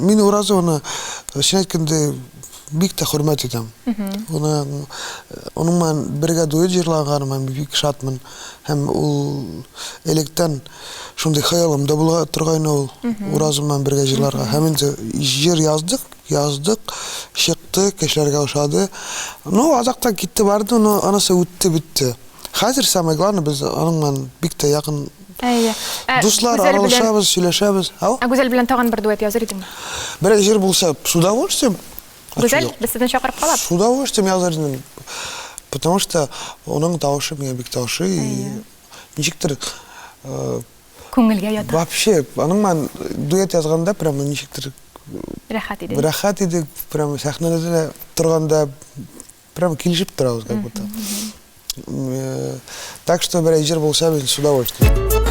Мин Уразованы, чын әйткәндә, бик тә хөрмәт итәм. Аны, аның белән бергә дуэт җырлаганыма мин бик шатмын. Һәм ул электән шундый хыялым да була торгайны ул, Уразов белән бергә җырларга. Һәм инде җыр яздык, яздык, чыкты, кешеләргә ошады. Ну, азактан китте барды, но анысы үтте, бетте. Хәзер самое главное, без аның белән бик тә якын Әйе. Ә дуслар, Гүзәл белән аралашабыз, сөйләшәбез. Ау? Ә Гүзәл белән тагын бер дуэт языр идеңме? Берәр җыр булса, с удовольствием. А чё Гүзәл, юк? без сезне чакырып калабыз. С удовольствием языр идем. Потому что аның тавышы миңа бик тә ошый. Әйе. Ничектер, э, Күңелгә ята. Вообще, аның белән дуэт язганда прямо ничектер рәхәт иде. Рәхәт иде, прямо сәхнәдә дә торганда прямо килешеп торабыз как будто. Так что берәр җыр булса, мин с удовольствием.